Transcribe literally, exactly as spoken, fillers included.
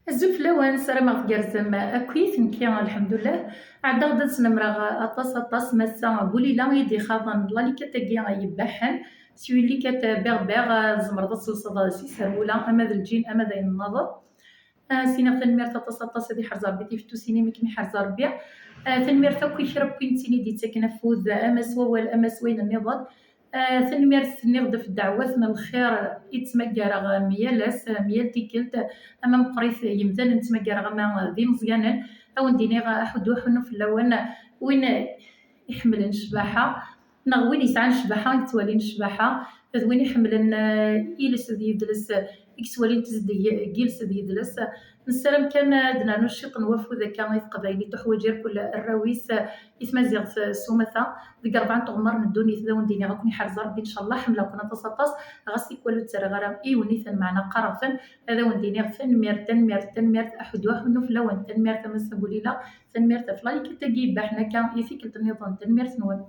Azul fell-awen, ssarameɣ tgerrzem akkit. Nekki, lḥemdullah, ɛeddaɣ-d ad snemmreɣ aṭas, aṭas. Massa Bulila i d-ixaḍen lalikat-agi yebbaḥen, s ulikat berbère, tzemreḍ ad telseḍ s iserwula ama d lǧin ama d ayen nniḍen. Ah, s-iniɣ tanemmirt aṭas, aṭas, ad iḥrez Rebbi tifettusin-im i kem-iḥrez Rebbi. Ah, tanemmirt akk i kra n win i d-yettaken afud, ama s wawal ama s wayen nniḍen. Ah, tanemmirt, tenniḍ-d ɣef ddeɛwat n lxir i ttmagareɣ, ah, myal ass, ah, myal tikkelt, ah, ama meqqrit yemdanen ttmagareɣ, ama d imeẓyanen. Ad wen-d-iniɣ, ah, aḥuddu aḥunnu fell-awen, win iḥemmlen ccbaḥa neɣ win yesɛan ccbaḥa i yettwalin ccbaḥa, d win iḥemmlen, ah, iles d yidles, ah, i yettwalin tizdeg n yiles d yidles. Nessaram kan ad d-nernu ciṭ n wafud akka i teqbaylit, tuḥwaǧ irkul arraw-is, ah, i tmaziɣt s umata. Deg rebɛa n tɣemmar n ddunit, d awen-d-iniɣ ad ken-iḥrez Rebbi, ncallah. Ḥemmleɣ-ken aṭas, aṭas, ɣas tikwal ur ttarraɣ ara i iwenniten, meɛna qqareɣ-ten. Ad awen-d-iniɣ tanemmirt, tanemmirt, tanemmirt, aḥuddu aḥunnu fell-awen, tanemmirt a Massa Bulila, tanemmirt ɣef lalikat-agi yebbaḥen akka i tikkelt nniḍen, tanemmirt-nwen.